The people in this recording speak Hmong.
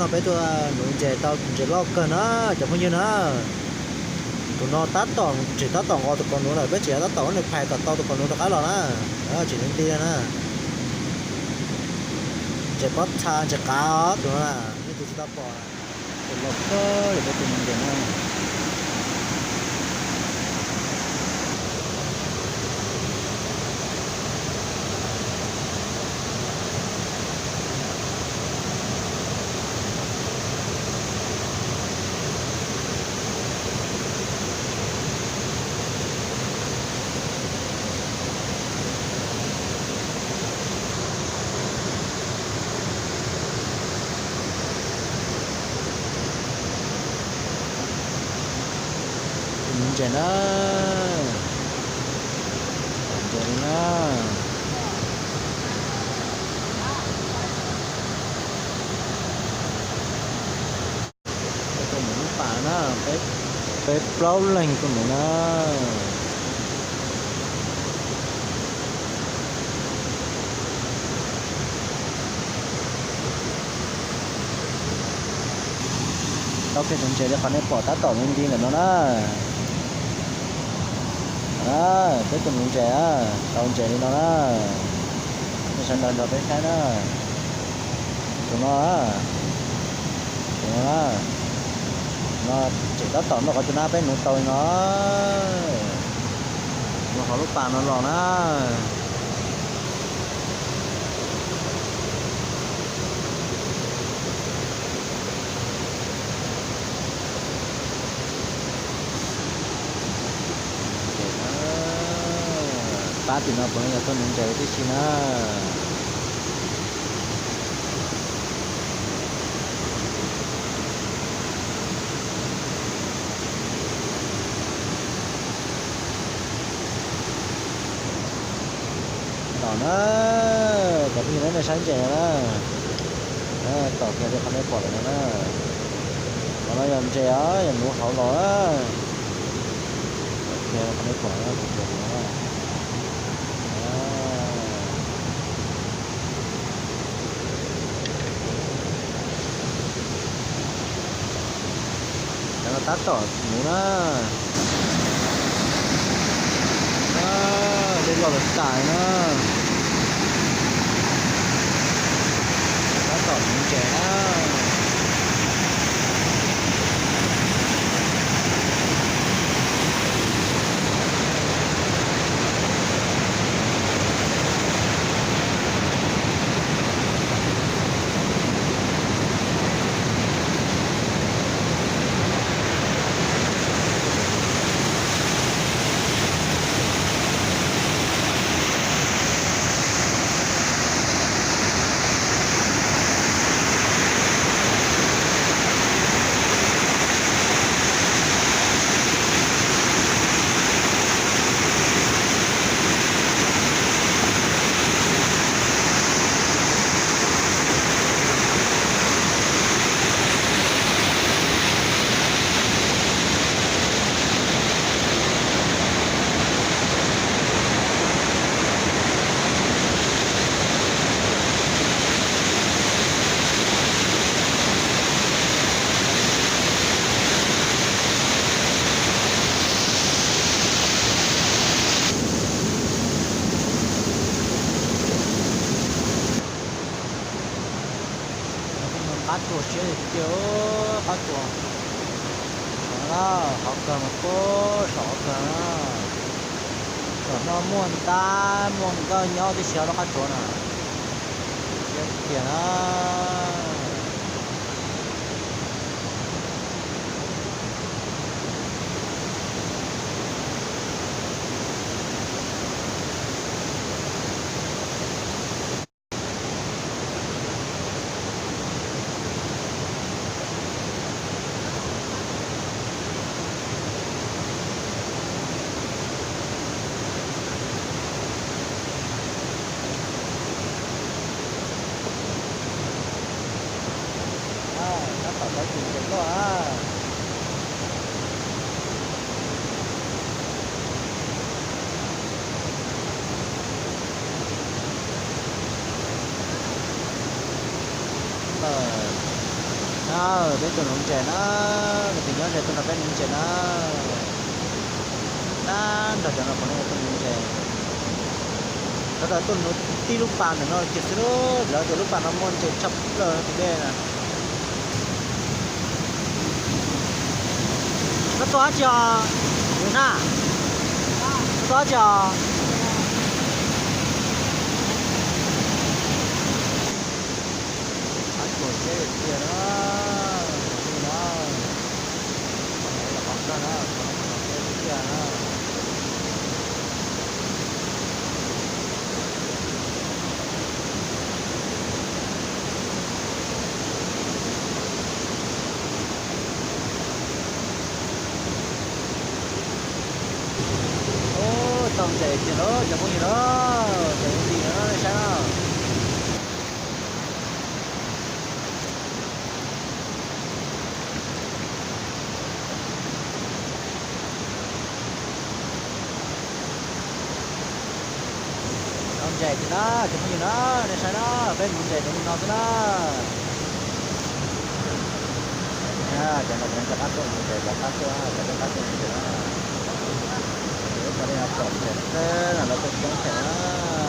Peb tuaj nuv ntses tau ntses loj kawg na cov phooj ywg na. Tus no tab tom tseem tab tom nqos tus kaus nuv lawm, peb tseem tab tom muab nws phais kom tau tus kaus nuv rov qab los na. Tseem nti nti na. Ntses pob txha ntses qav os tus no na, nej tus tsis tau pom. Tus los kawg yog peb tus nuv ntses na. Tus nuv ntses na, ntses li na. Tuaj nuv lub pas na, peb plaub leeg tuaj nuv na. Tau kiag tus ntses li qhov nej pom tab tom nti nti ntawm no na. Peb tus nuv ntses na, tau ntses li no na. Nej sawv daws nrog peb saib na. Tus no, tus no, no tseem tab tom noj qhov cua na, peb nuv tau li no. Nuv hauv lub pas no los na. Pab tim no puav leej yog tuaj nuv ntses huv tib si na. Tom na, cov phooj ywg na, nej saib ntses no na. Tom kiag li qhov nej pom lawm no na. Qhov no yog ntses os, yog nuv hauv los. Tom kiag li qhov nej pom no. Cov no tab tom nuv na. Dej loj tas tas na. Tab tom nuv ntses na. Qab tsuas siab tiag tiag, qab tsuas. Saum no, qhov kawg mas puag saum qhov kawg na. Saum no muaj ntab muaj nkawj nyob tib si lub qab tsuas na. Siab tiag na. Tab tom tau tus ntses loj na. Peb tuaj nuv ntses na, kuv tus nyob ze tuaj nrog peb nuv ntses na. Tab nrog cov no puav leej tuaj nuv ntses. Cov no tuaj nuv tib lub pas ntawm no kiag xwb, lawv tias lub pas no muaj ntses tshaj plaws tim dej na. Koj tuaj dab tsi os? Mus na. Koj tuaj dab tsi os? Qab tsuas teb tiag na. Li no, qhov no yog qhov kawg na, qhov no qhov teb tiag na. Tau ntses tiag los cov phooj ywg na, cov phooj ywg na, nej saib na. Tau ntses tiag na cov phooj ywg na, nej saib na, peb nuv ntses nuv li no xwb na. Cov no cov qab tuaj nuv ntses, cov qab tuaj, cov qab tuaj nuv ntses na. Cov li no pom ntses xwb na, lawv tuaj coob heev na.